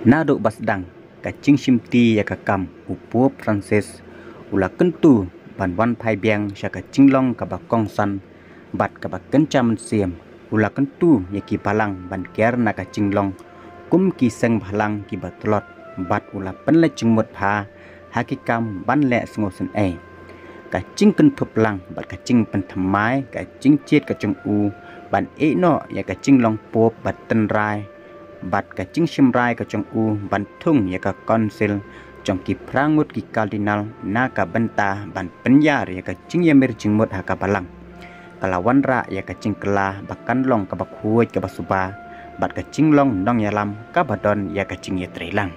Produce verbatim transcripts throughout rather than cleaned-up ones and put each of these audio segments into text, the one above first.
Naduh ba sdang ka jingshimti ïa ka kam, u Pope Francis u la kyntu ban wan phai biang sha ka jinglong kaba kongsan bad kaba kynja mynsiem. U la kyntu ïa ki balang ban ker na ka jinglong kum ki seng balang kiba tlot, bad u la pynleit jingmut bha ha ki kam ban leh sngewsynei. Ka jingkynthup lang bad ka jingpynthymmai ka jingjied ka jong u ban ïeh noh ïa ka jinglong Pope ba tynrai, bad ka jingshim rai ka jong u ban thung ïa ka Council jong ki phra ngut ki Cardinal na ka bynta ban pynïar ïa ka jingïamir jingmut ha ka balang, ka la wanrah ïa ka jingkylla ba kan long kaba khuid kaba suba bad ka jinglong nongïalam kaba don ïa ka jingïatreilang.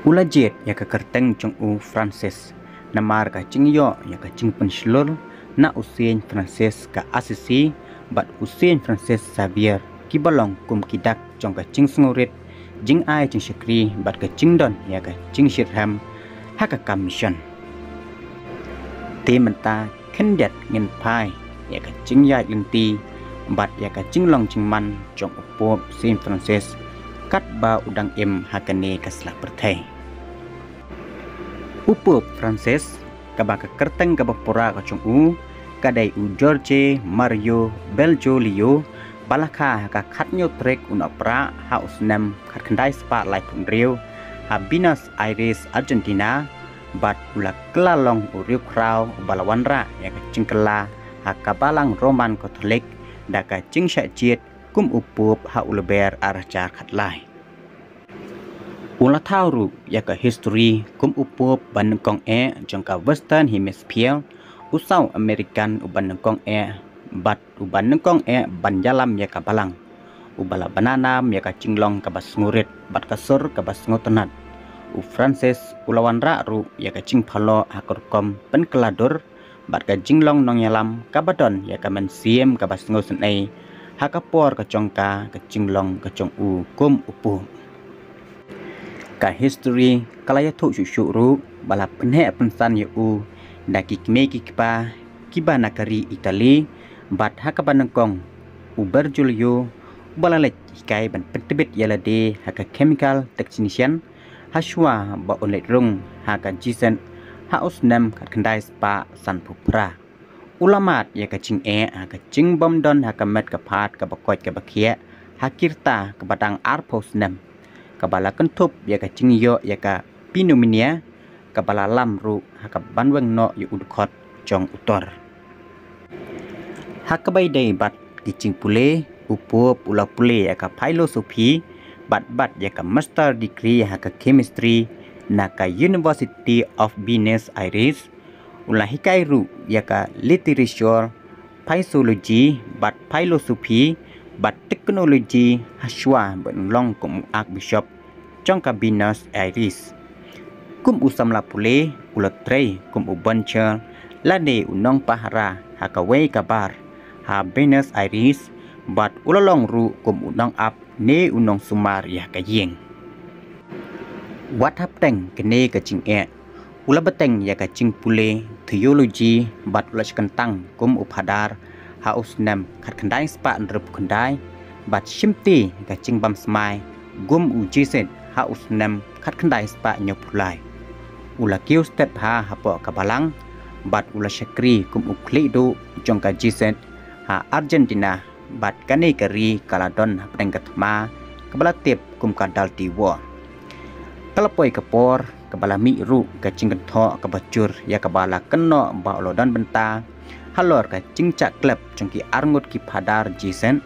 U la jied ïa ka kyrteng jong u Francis namar ka jingïoh ïa ka jingpynshlur na u Saint Francis ka Assisi bad u Saint Francis Xavier, kiba long kum ki dak jong ka jingsngewrit, jingai jingshakri bad ka jingdon ïa ka jingshitrhem ha ka kam mission. Te mynta khyndiat ngin phai ïa ka jingïaid lynti bad ïa ka jinglong jingman jong u Pope Saint Francis katba u dang im ha kane ka sla pyrthei. U Pope Francis, kaba ka kyrteng kaba pura ka jong u ka dei u Jorge Mario Bergoglio, ba la kha ha ka khathynñiew tarik u Nohprah ha u snem khatkhyndai spah laiphew hynriew ha Buenos Aires, Argentina, bad u la kylla long u riewkhraw uba la wanrah ïa ka jingkylla ha ka Balang Roman Katholik da ka jingshah jied kum u Pope ha u Lber ar hajar khatlai. U la thaw ruh ïa ka history kum u Pope ba nyngkong eh jong ka Western Hemisphere, u South American uba nyngkong eh bad uba nyngkong eh ban ïalam ïa ka balang, uba la bna nam ïa ka jinglong kaba sngewrit bad ka sur kaba sngewtynnat. U Francis u la wanrah ruh ïa ka jingphalok ha ka rukom pynkylla dur bad ka jinglong nongïalam kaba don ïa ka mynsiem kaba sngewsynei ha ka por ka jong ka, ka jinglong ka jong u kum u Pope. Ka history ka la ïathuh shuh shuh ruh ba la pynheh pynsan ïa u da ki kmie ki kpa kiba na ka ri Italy, bad ha kaba nyngkong u Bergoglio uba la leit hikai ban pyntbit ïa lade ha ka chemical technician ha shuwa ba un leit rung ha ka Gizeh ha u snem khatkhyndai spah sanphew phra. U la mad ïa ka jingeh ha ka jingbym don ha ka met ka phad kaba koit kaba khiah ha ki rta kaba dang arphew snem, kaba la kynthup ïa ka jingïoh ïa ka pneumonia, kaba la lam ruh ha ka ban weng noh ïa u dkhot jong u tor. Ha kaba ïadei bad ki jingpule, u Pope u la pule ïa ka philosophy bad bat ïa ka master degree ha ka chemistry na ka University of Buenos Aires. U la hikai ruh ïa ka literature, phraseology bad philosophy bad technology ha shuwa ban long kum u Archbishop jong ka Buenos Aires. Kum u samla pule, u la trei kum u bynriew lane u nongpahara ha kawei ka bar ha Buenos Aires, bad u la long ruh kum u nongap ne u nongsumar ïa ka ïing. Wat hapdeng kane ka jingeh, u la bteng ïa ka jingpule theology bad u la shah kyntang kum u phadar ha u snem khatkhyndai spah hynriewphew khyndai, bad shimti ka jingbym smai kum u Jesuit ha u snem khatkhyndai spah hynñiewphew lai. U la kiew stet bha hapoh ka balang bad u la shakri kum u khlieh duh jong ka Jesuit ha Argentina, bad kane ka ri ka la don hapdeng ka thma kaba la tip kum ka Dalty War. Ka la poi ka por kaba la mih ruh ka jingkynthoh kaba jur ïa kaba la kynnoh ba u la don bynta halor ka jingjah klep jong ki arngut ki phadar Jesuit.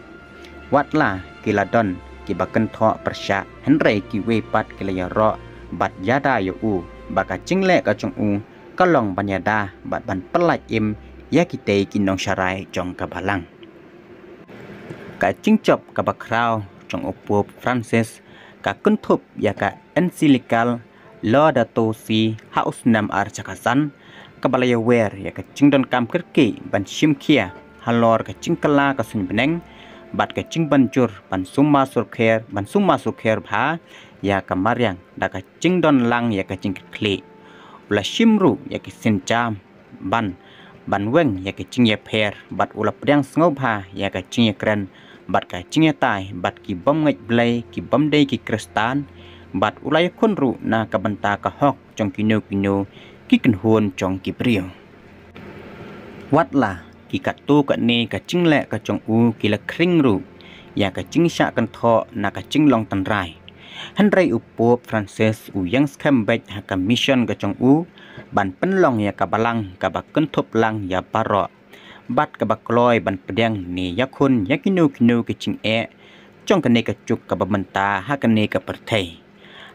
Wat la ki la don kiba kynthoh pyrshah, hynrei kiwei pat ki la ïaroh bad ïada ïa u ba ka jingleh ka jong u ka long ban ïada bad ban pyllait im ïa kitei ki nongsharai jong ka balang. Ka jingjop kaba khraw jong u Pope Francis ka kynthup ïa ka encyclical Laudato Si ha u snem ar hajar khatsan, kaba la ïawer ïa ka jingdonkam kyrkieh ban shim khia halor ka jingkylla ka suiñ bneng bad ka jingbanjur ban sumar sukher, ban sumar sukher bha ïa ka mariang da ka jingdon lang ïa ka jingkitkhlieh. U la shim ruh ïa ki sienjam ban ban weng ïa ka jingïapher, bad u la pdiang sngewbha ïa ka jingïakren bad ka jingïatai bad ki bym ngeit Blei, ki bym dei ki Khristan, bad u la ïakhun ruh na ka bynta ka hok jong kino kino ki kynhun jong ki briew. Wat la ki katto katne ka jingleh ka jong u ki la khring ruh ïa ka jingshah kynthoh na ka jinglong tynrai, hynrei u Pope Francis u ïeng skhem beit ha ka mission ka jong u ban pynlong ïa ka balang kaba kynthup lang ïa baroh, bad kaba kloi ban pdiang ne ïakhun ïa kino kino ki jingeh jong kane ka juk kaba mynta ha kane ka pyrthei.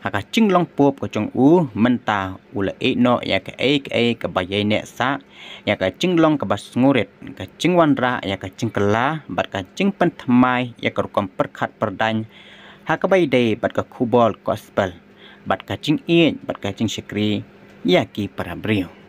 Ha ka jinglong Pope ka jong u mynta, u la ïeh noh ïa kaei kaei kaba ïaineh sah ïa ka jinglong kaba sngewrit, ka jingwanrah ïa ka jingkylla bad ka jingpynthymmai ïa ka rukom pyrkhat pyrdaiñ ha kaba ïadei bad ka khubor gospel, bad ka jingïeit bad ka jingshakri ïa ki para briew.